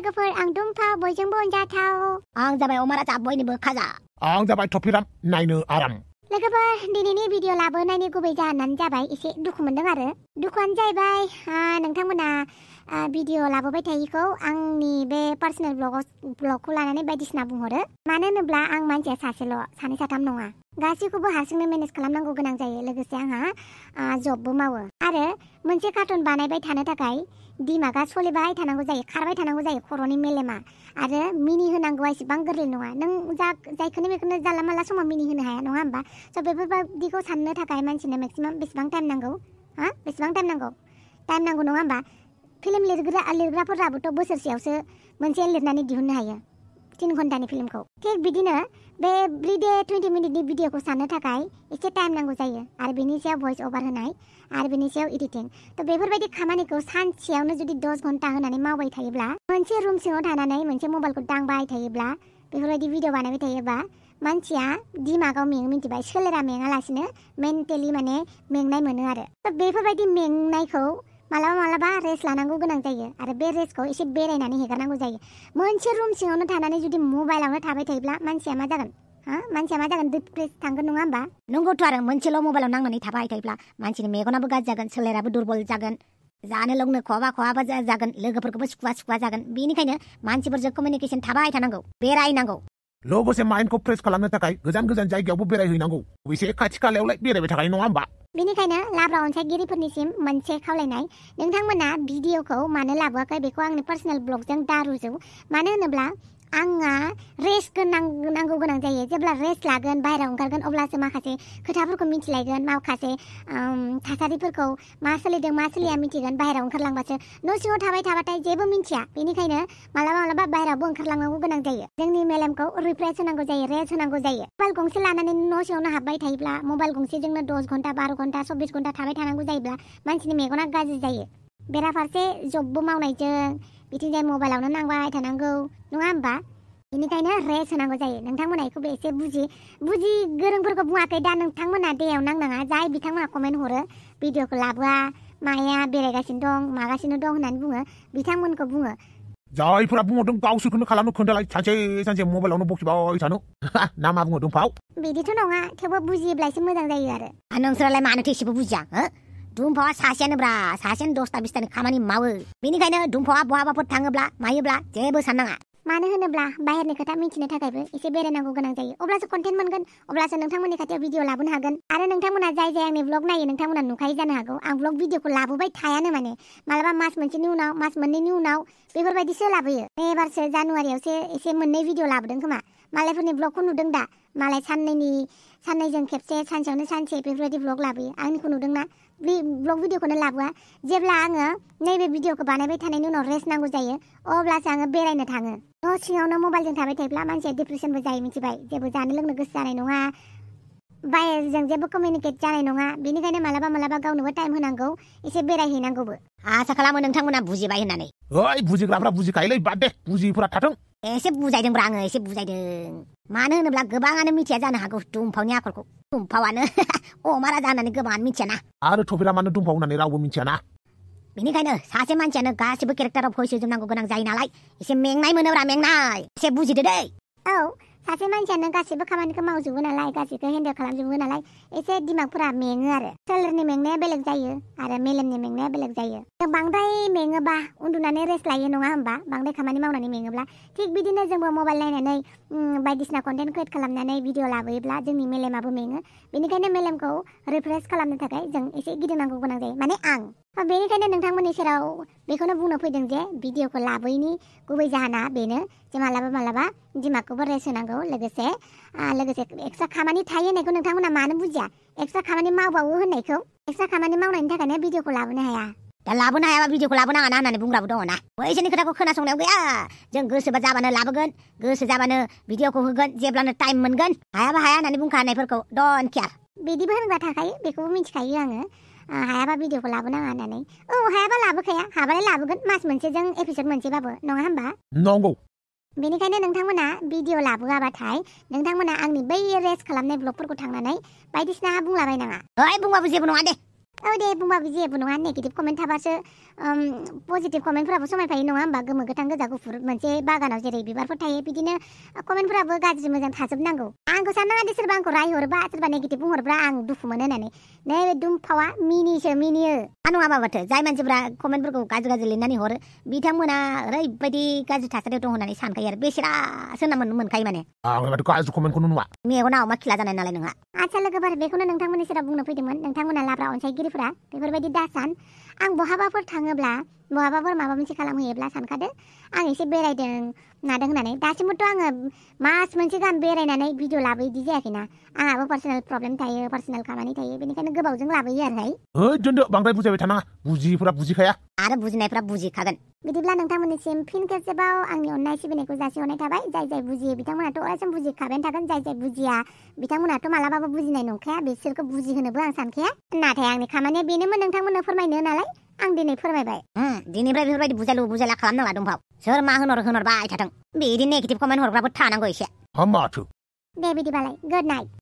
लोगोफोर आं दुमफाव बयजोंबो अनजाथाव आं जाबाय अमाराजा बयनिबो खाजा आं जाबाय टफिराम नायनो आराम लोगोफोर दिनैनि भिडिअ लाबोनायनि गुबै जाहोनानो जाबाय एसे दुखु मोनदों आरो दुखुआनो जाहैबाय नोंथांमोना भिडिअ लाबोबाय थायिखौ आंनि बे पार्सनेल ब्लगखौ लानानै बायदिसिना बुंहरो मानो होनोब्ला आं मानसिया सासेल' सानै साथाम नङा गासैखौबो हारसिंनो मेनेज खालामनांगौ गोनां जायो लोगोसे आंहा जबबो मावो आरो मोनसे कार्टुन बानायबाय थानो थाखाय दिमागा सलिबाय थानांगौ जायो खारबाय थानांगौ जायो खर'नि मेलेमा आरो मिनि होनांगौआ एसेबां गोरलै नङा नों जायखौनो बेखौनो जानला मानला समाव मिनि होनो हाया नङा होमबा स' बेफोरबायदिखौ साननो थाखाय मानसिनो मेक्सिमाम बेसेबां टाइम नांगौ बेसेबां टाइम नांगौ नङा होमबा फिल्म लिरग्राफोराबोथ' बोसोरसेयावसो मोनसे लिरनानै दिहुननो हायो 3 घन्टानि फिल्मखौ थिग बिदिनो बे एभ्रिडे 20 मिनिटनि भिडिअखौ साननो थाखाय एसे टाइम नांगौ जायो आरो बेनि सायाव भइस ओभार होनाय आरो बेनि सायाव एडिटिं थ' बेफोरबायदि खामानिखौ सानसेयावनो जुदि 10 घन्टा होनानै मावबाय थायोब्ला मोनसे रुम सिङाव थानानै मोनसे मबाइलखौ दांबाय थायोब्ला बेफोरबायदि भिडिअ बानायबाय थायोबा मानसिया दिमागाव मेङो मिन्थिबाय सोलेरा मेङालासिनो मेन्टेलि माने मेंनाय मोनो आरो थ' बेफोरबायदि मेंनायखौ मालाबा रेस्ट लानांगौ गोनां जायो आरो बे रेस्टखौ एसे बेरायनानै हेगारनांगौ जायो मोनसे रुम सिङावनो थानानै जुदि मबाइलावनो थाबाय थायोब्ला मानसिया मा जागोन डिप्रेस थांगोन नङा होमबा नंगौथ' आरो मोनसेल' मबाइलाव नांनानै थाबाय थायोब्ला मानसिनि मेगनाबो गाज्रि जागोन सोलेराबो दुरबल जागोन जानो लोंनो खहाबा जागोन लोगोफोरखौबो सुखुवा जागोन बेनिखायनो मानसिफोरजों कमिउनिकेसन थाबाय थानांगौ बेरायनांगौ लोगोसे माइन्डखौ फ्रेश खालामनो थाखाय गोजान जायगायावबो बेरायहैनांगौ एसे खाथि खालायावलाय बेरायबाय थाखायो नङा होमबा बेनिखायनो लाब्रा अनसायगिरिफोरनिसिम मोनसे खावलायनाय नोंथांमोना भिडिअखौ मानो लाबोआखै बेखौ आंनि पार्सनेल ब्लगजों दारुजों मानो होनोब्ला आंहा रेस्ट नांगौ गोनां जायो जेब्ला रेस्ट लागोन बाहेरायाव ओंखारगोन अब्लासो माखासे खोथाफोरखौ मिथिलायगोन माखासे थासारिफोरखौ मा सोलिदों मा सोलिया मिथिगोन बाहेरायाव ओंखारलांबासो न' सिङाव थाबाय थाबाथाय जेबो मिथिया बेनिखायनो मालाबा बाहेरायावबो ओंखारलांनांगौ गोनां जायो जोंनि मेलेमखौ रिफ्रेश होनांगौ जायो रेस्ट होनांगौ जायो मबाइल गंसे लानानै न' सिङावनो हाबबाय थायोब्ला मबाइल गंसेजोंनो 10 घन्टा 12 घन्टा 24 घन्टा थाबाय थानांगौ जायोब्ला मानसिनि मेगना गाज्रि जायो बेराफारसे जबबो मावनायजों बिथिंजाय मबाइलावनो नांबाय थानांगौ नङा होमबा बेनिखायनो रेस्ट होनांगौ जायो नोंथांमोना बेखौबो एसे बुजि गोरोंफोरखौ बुङाखै दा नोंथांमोना दैयाव नांनाङा जाय बिथांमोना कमेन्ट हरो भिडिअखौ लाबोआ माया बेरायगासिनो दं मागासिनो दं होननानै बुङो बिथांमोनखौ बुङो जायफोरा बुंहरदों गावसोरखौनो खालामनो खोन्थालाय सानसे मबाइलावनो बखिबाय थानो ना मा बुङो दुमफाव बिदिथ' नङा थेवबो बुजियोब्ला एसे मोजां जायो आरो नोंसोरालाय मानोथो एसेबो बुजिया दुमफावा सासेयानो 10ता 20तानि खामानि मावो बेनिखायनो दुमफावा बहाबाफोर थाङोब्ला मायोब्ला जेबो साननाङा मानो होनोब्ला बाहेरनि खोथा मिथिनो थाखायबो एसे बेरायनांगौ गोनां जायो अब्लासो कन्टेन्ट मोनगोन अब्लासो नोंथांमोननि खाथियाव भिडिअ लाबोनो हागोन आरो नोंथांमोना जाय आंनि ब्लग नायो नोंथांमोना नुखायो जानो हागौ आं ब्लग भिडिअखौ लाबोबाय थायानो माने मालाबा मास मोनसेनि उनाव मास मोननैनि उनाव बेफोरबायदिसो लाबोयो एबारसो जानुवारियावसो एसे मोननै भिडिअ लाबोदों खोमा मालायफोरनि ब्लगखौ नुदों दा मालाय साननैजों खेबसे सानसेयावनो सानसे बेफोरबायदि ब्लग लाबोयो आंनिखौ नुदोंना बे ब्लग भिडिअखौनो लाबोआ जेब्ला आङो नैबे भिडिअखौ बानायबाय थानायनि उनाव रेस्ट नांगौ जायो अब्लासो आङो बेरायनो थाङो न' सिङावनो मबाइलजों थाबाय थायोब्ला मानसिया डिप्रेसनबो जायो मिथिबाय जेबो जानो लोंनो गोसो जानाय नङा बाहेरजों जेबो कमिउनिकेट जानाय नङा बेनिखायनो मालाबा गावनोबो टाइम होनांगौ एसे बेरायहैनांगौबो आसा खालामो नोंथांमोना बुजिबाय होननानै ओइ बुजिग्राफ्रा बुजिखायोलै बाद दे बुजियिफोरा थाथों एसे बुजायदोंब्रा आङो एसे बुजायदों मानो होनोब्ला गोबाङानो मिथिया जानो हागौ दुमफावनि आखलखौ दुमफावानो अमाराजा होननानै गोबाङानो मिथियाना आरो टफिरा मानो दुमफाव होननानै रावबो मिथियाना बेनिखायनो सासे मानसियानो गासिबो केरेक्टाराव भइस होजोबनांगौ गोनां जायो नालाय एसे मेंनाय मोनोब्रा मेंनाय एसे बुजिदो दै औ सासे मानसियानो गासिबो खामानिखौ मावजोबो नालाय गासिबो हेन्डेल खालामजोबो नालाय एसे दिमागफोरा मेङो आरो सोलेरनि मेंनाया बेलेग जायो आरो मेलेमनि मेंनाया बेलेग जायो बांद्राय मेङोबा उन्दुनानै रेस्ट लायो नङा होमबा बांद्राय खामानि मावनानै मेङोब्ला थिग बिदिनो जोंबो मबाइल नायनानै बायदिसिना कन्टेन्ट क्रियेट खालामनानै भिडिअ लाबोयोब्ला जोंनि मेलेमाबो मेङो बेनिखायनो मेलेमखौ रिफ्रेश खालामनो थाखाय जों एसे गिदिंनांगौ गोनां जायो माने आं बेनिखायनो नोंथांमोननि सेराव बेखौनो बुंनो फैदों जे भिडिअखौ लाबोयैनि गुबै जाहोना बेनो जे मालाबा दिमागखौबो रेस्ट होनांगौ लोगोसे एक्सट्रा खामानि थायो होननायखौ नोंथांमोना मानो बुजिया एक्सट्रा खामानि मावबावो होननायखौ एक्सट्रा खामानि मावनायनि थाखायनो भिडिअखौ लाबोनो हाया दा लाबोनो हायाबा भिडिअखौ लाबोनाङा ना होननानै बुंग्राबो दङ ना बैसोरनि खोथाखौ खोनासंनायाव गैया जों गोसोबा जाबानो लाबोगोन गोसो जाबानो भिडिअखौ होगोन जेब्लानो टाइम मोनगोन हायाबा हाया होननानै बुंखानायफोरखौ डोन्ट केयार बिदिबो होनग्रा थाखायो बेखौबो मिथिखायो आङो हायाबा भिडिअखौ लाबोनाङा होननानै हायाबा लाबोखाया हाबालाय लाबोगोन मास मोनसेजों एपिसड मोनसेबाबो नङा होमबा नंगौ बेनिखायनो नोंथांमोना भिडिअ लाबोआबाथाय नोंथांमोना आंनि बै रेस्ट खालामनाय ब्लगफोरखौ थांनानै बायदिसिना बुंलाबायनाङा बुंबाबो जेबो नङा दे औ दे बुंबाबो जेबो नङा नेगेटिभ कमेन्ट थाबासो पजिटिभ कमेन्टफोराबो समायफायो नङा होमबा गोमो गोथां गोजा गुफुर मोनसे बागानाव जेरै बिबारफोर थायो बिदिनो कमेन्टफोराबो गाज्रि मोजां थाजोबनांगौ आंखौ साननाङा दे सोरबा आंखौ रायहरोबा सोरबा नेगेटिभ बुंहरब्ला आं दुखु मोनो होननानै नै बे दुमफावा मिनियो नङाबा माथो जाय मानसिफ्रा कमेन्टफोरखौ गाज्रि लिरनानै हरो बिथांमोना ओरैबायदि गाज्रि थासारियाव दं होननानै सानखायो आरो बेसेरासो मोनखायो माने आंलाय माथो गाज्रि कमेन्टखौनो नुवा मेगनाव मा खिला जानाय नालाय नोंहा आच्छा लोगोफोर बेखौनो नोंथांमोननि सेराव बुंनो फैदोंमोन नोंथांमोना लाब्रा अनसायगिरिफोरा बेफोरबायदि दासान आं बहाबाफोर थाङोब्ला बहाबाफोर माबा मोनसे खालामहैयोब्ला सानखादो आं एसे बेरायदों नादों होननानै दासिमबोथ' आङो मास मोनसे गाहाम बेरायनानै भिडिअ लाबोयो बिदि जायाखैना आंहाबो पार्सनेल प्रब्लेम थायो पार्सनेल खामानि थायो बेनिखायनो गोबावजों लाबोयो आरोहाय ओइ दोनदो बांद्राय बुजायबाय थानाङा बुजियिफोरा बुजिखाया आरो बुजिनायफ्रा बुजिखागोन बिदिब्ला नोंथांमोननिसिम फिन खेबसेबाव आंनि अननाय सिबिनायखौ जासिहरनाय थाबाय जाय बुजियो बिथांमोनाथ' अरायसम बुजिखाबायानो थागोन जाय बुजिया बिथांमोनाथ' मालाबाबो बुजिनाय नंखाया बिसोरखौ बुजिहोनोबो आं सानखाया नाथाय आंनि खामानिया बेनोमोन नोंथांमोननो फोरमायनो नालाय आं दिनै फोरमायबाय दिनैनिफ्राय बेफोरबायदि बुजायला खालामनाङा दंफाव सोर मा होनहरबाय थाथों बिदि नेगेटिभ कमेन्ट हरग्राबो थानांगौ एसे माथो दे बिदिबालाय गुड नाइट